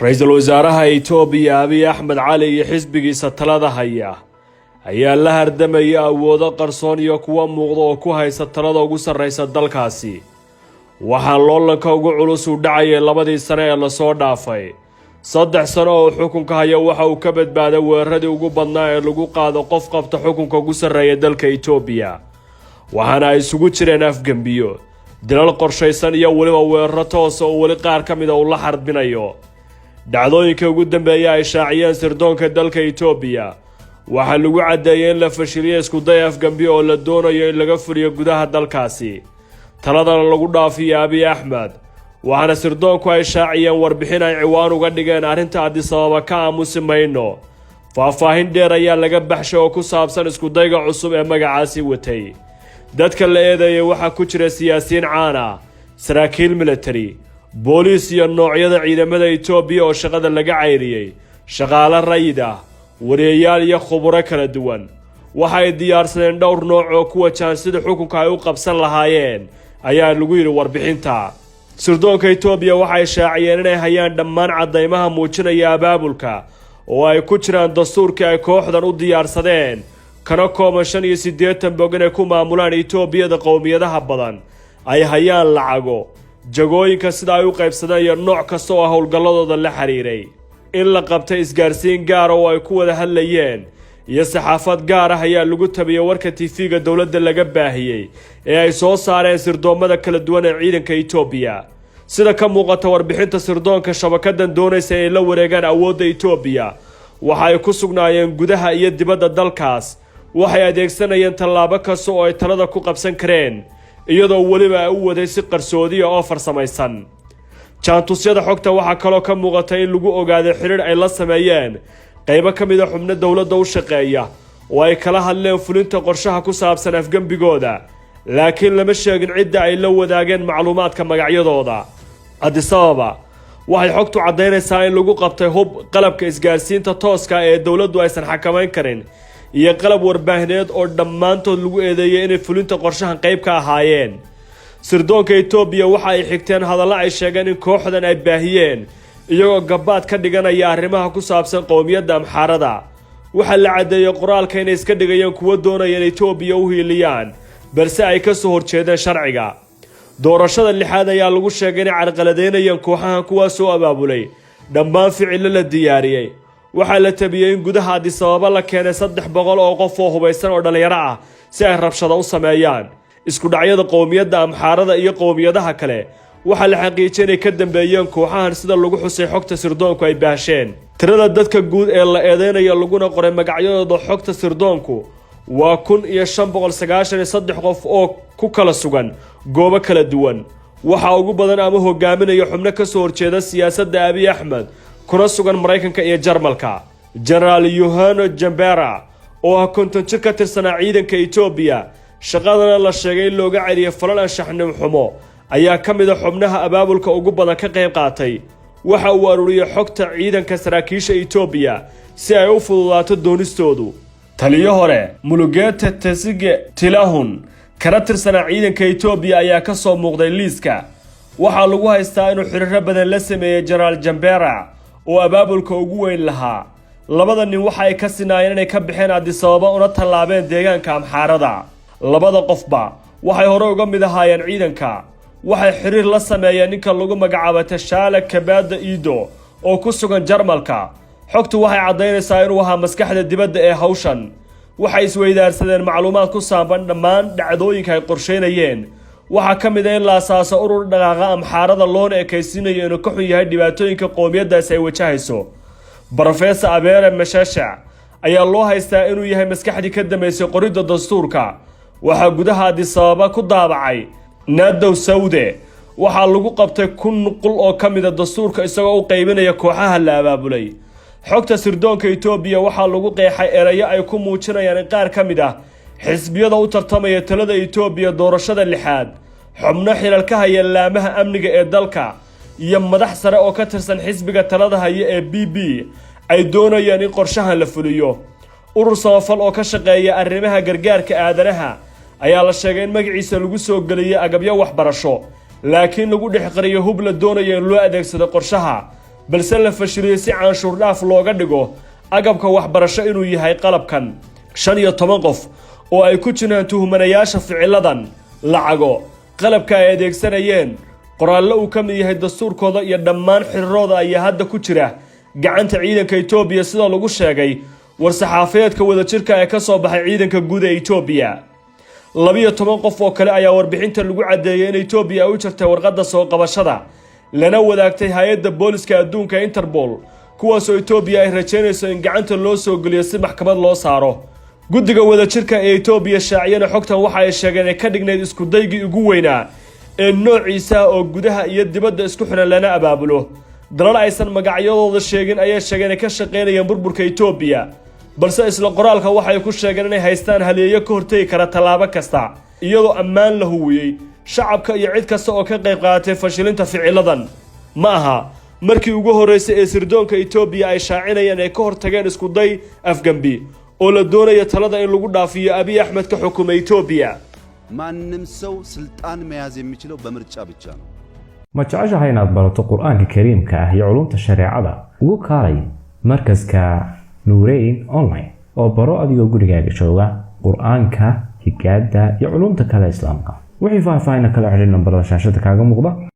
Ra-iisul wasaaraha Itoobiya Abiy Axmed Cali iyo xisbigiisa talada haya ayaa la hardamaya awoodo qarsoon iyo kuwo muuqda oo ku haysta talada ugu sarreysa dalkaasi. Waxaa loolanka ugu culus uu dhacayay 2dii sano ee lasoo dhaafay. 3 sano oo xukunka haya, waxa uu ka badbaaday weeraradii ugu badnaa ee lagu qaado qof qabta xukunka ugu sarreeya dalka Itoobiya, waxaana ay isugu jireen afgembiyo, dilal qorshaysan iyo weliba weeraro toosa oo weli qaar ka mida uu la xarbinayo. Dhacdooyinka ugu dambeeya ay shaaciyeen sirdoonka dalka Itoobiya waxaa lagu caddeeyay in la fashiliyo iskuday afgembi oo la doonayo in laga fuliyo gudaha dalkaasi, taladana lagu dhaafiyo Abiy Axmed. Waxaana sirdoonku ay shaaciyeen warbixin ay ciwaan uga dhigeen "Arrinta Adisababa ka aamusi mayno". Faahfaahin dheer ayaa laga baxshay oo ku saabsan iskudayga cusub ee magacaasi watay. Dadka la eedeeyay waxaa ku jira siyaasiyiin caan ah, saraakiil military, booliis iyo noocyada ciidamada Itoobiya oo shaqada laga cayriyey, shaqaale rayid ah, wariyayaal iyo khuburo kala duwan. Waxa ay diyaarsadeen dhowr nooc oo ku wajahan sida xukunka ay u qabsan lahaayeen, ayaa lagu yidhi warbixinta. Sirdoonka Itoobiya waxay shaaciyeen inay hayaan dhammaan caddaymaha muujinaya abaabulka, oo ay ku jiraan dastuurkii ay kooxdan u diyaarsadeen, kana kooban 85 bog, inay ku maamulaan Itoobiyada qowmiyadaha badan. Ay hayaan lacago, jagooyinka sida ay u qaybsadeen iyo nooc kasta oo howlgalladooda la xiriiray. In la qabtay isgaarsiin gaara oo ay ku wada hadlayeen iyo saxaafad gaar ah ayaa lagu tabiyey warka TV-ga dowladda laga baahiyey ee ay soo saareen sirdoommada kala duwan ee ciidanka Itoobiya. Sida ka muuqata warbixinta sirdoonka, shabakadan doonaysa inay la wareegaan awoodda Itoobiya waxa ay ku sugnaayeen gudaha iyo dibadda dalkaas. Waxay adeegsanayeen tallaabo kasta oo ay talada ku qabsan kareen, iyadoo weliba ay u waday si qarsoodiya oo farsamaysan. Jaantusyada xogta waxaa kaloo ka muuqata in lagu ogaaday xidhiidh ay la sameeyeen qaybo ka mid a xubno dowladda u shaqeeya oo ay kala hadleen fulinta qorshaha ku saabsan afgembigooda, laakiin lama sheegin cidda ay la wadaageen macluumaadka magacyadooda. Adisababa waxay xogtu caddaynaysaa in lagu qabtay hub, qalabka isgaarsiinta tooska ee dowladdu aysan xakamayn karin iyo qalab warbaahineed oo dhammaantood lagu eedeeyay inay fulinta qorshahan qayb ka ahaayeen. Sirdoonka Itoobiya waxa ay xigteen hadallo ay sheegeen in kooxdan ay baahiyeen, iyagoo gabaad ka dhiganaya arrimaha ku saabsan qowmiyadda Amxaarada. Waxaa la caddeeyey qoraalka inay iska dhigayeen kuwo doonaya in Itoobiya u hiiliyaan, balse ay ka soo horjeedeen sharciga doorashada lixaad ayaa lagu sheegay inay carqaladeynayeen kooxahan, kuwaas oo abaabulay dhammaan ficillo la diyaariyey. Waxaa la tabiyey in gudaha Adisababa la keenay 300 oo qof oo hubaysan oo dhallinyaro ah si ay rabshado u sameeyaan. Isku dhacyada qowmiyadda Amxaarada iyo qowmiyadaha kale waxaa la xaqiijiyay inay ka dambeeyeen kooxahan, sida lagu xusay xogta sirdoonku ay baahsheen. Tirada dadka guud ee la eedeynaya, laguna qoray magacyadooda xogta sirdoonku, waa 1593 qof oo ku kala sugan goobo kala duwan. Waxaa ugu badan ama hogaaminaya xubno ka soo horjeeda siyaasadda Abiy Axmed, kuna sugan Maraykanka iyo Jarmalka. Jenaraal Yohano Jambera, oo ah 50 jir ka tirsanaa ciidanka Itoobiya, shaqadana la sheegay in looga celiyay falal anshaxnimo xumo, ayaa ka mid a xubnaha abaabulka ugu badan ka qayb qaatay. Waxa uu aruuriyey xogta ciidanka saraakiisha Itoobiya si ay u fududaato doonistoodu. Taliyo hore Mulugete Tesige Tilahun, kana tirsanaa ciidanka Itoobiya, ayaa ka soo muuqday liiska. Waxaa lagu haystaa inuu xiriiro badan la sameeyey Jenaraal Jambera oo abaabulka ugu weyn lahaa. Labada nin waxa ay ka sinaayeen inay ka baxeen Adisababa una tallaabeen deegaanka Amxaarada. Labada qofba waxay hore uga mid ahaayeen ciidanka. Waxay xiriir la sameeyeen ninka lagu magacaabo Tashaala Kabaada Iido oo ku sugan Jarmalka. Xogtu waxay caddaynaysaa inuu ahaa maskaxda dibadda ee hawshan. Waxay isweydaarsadeen macluumaad ku saabsan dhammaan dhacdooyinka ay qorsheynayeen. Waxaa ka mid a in la asaaso urur dhaqaaqa Amxaarada, loona ekaysiinayo inuu ka xun yahay dhibaatooyinka qowmiyaddaasi ay wajahayso. Brofesor Abeere Mashasha ayaa loo haystaa inuu yahay maskaxdii ka dambeysay qoridda dastuurka. Waxaa gudaha Adisababa ku daabacay Naadow Sawde. Waxaa lagu qabtay 1000 nuqul oo ka mida dastuurka, isagoo u qaybinaya kooxaha la abaabulay. Xogta sirdoonka Itoobiya waxaa lagu qeexay erayo ay ku muujinayaan in qaar ka mid ah xisbiyada u tartamaya talada Itoobiya doorashada lixaad, xubno xilal ka haya laamaha amniga ee dalka iyo madax sare oo ka tirsan xisbiga talada haya ee PP ay doonayaan in qorshahan la fuliyo. Urur samafal oo ka shaqeeya arrimaha gargaarka aadanaha ayaa la sheegay in magaciisa lagu soo geliyey agabyo waxbarasho, laakiin lagu dhex qariyo hub la doonayo in loo adeegsado qorshaha. Balse la fashiliyey si canshuur dhaaf looga dhigo agabka waxbarasho inuu yahay qalabkan. 15 qof oo ay ku jiraan tuhmanayaasha ficiladan, lacago, qalabka ay adeegsanayeen, qoraallo uu ka mid yahay dastuurkooda iyo dhammaan xiriirooda ayaa hadda ku jira gacanta ciidanka Itoobiya, sida lagu sheegay war-saxaafadeedka wadajirka ee ka soo baxay ciidanka guud ee Itoobiya. 12 qof oo kale ayaa warbixinta lagu caddeeyay in Itoobiya ay u jirtay warqadda soo qabashada, lana wadaagtay hay-adda booliska adduunka Interpol, kuwaasoo Itoobiya ay rajaynayso in gacanta loo soo geliyo si maxkamad loo saaro. Guddiga wadajirka ee Itoobiya shaaciyana xogtan waxa ay sheegeen ay ka dhignayd iskudaygii ugu weynaa ee noociisa oo gudaha iyo dibadda isku xiran lana abaabulo. Dalal aysan magacyadooda sheegin ayay sheegeen ay ka shaqaynayeen burburka Itoobiya, balse isla qoraalka waxay ku sheegeen inay haystaan haliyeeyo ka hortegi kara tallaabo kasta, iyadoo ammaan la huwiyey shacabka iyo cid kasta oo ka qayb qaadatay fashilinta ficiladan. Ma aha markii ugu horreysay ee sirdoonka Itoobiya ay shaacinayeen ay ka hortageen iskuday afgembi oo la doonayo talada in lagu dhaafiyo Abiy Axmed ka xukuma Itoobiya. ማንም ሰው ስልጣን መያዝ የሚችለው በምርጫ ብቻ ነው። Ma jeceshahay inaad barato Qur-aanka Kariimka ah iyo culumta shareecada? Ugu kaalay markaska Nuureyn Online oo baro adigoo gurigaaga jooga Qur-aanka, higaada iyo culumta kale islaamka. Wixii faahfaahin kala xidhiir nambarada shaashada kaaga muuqda.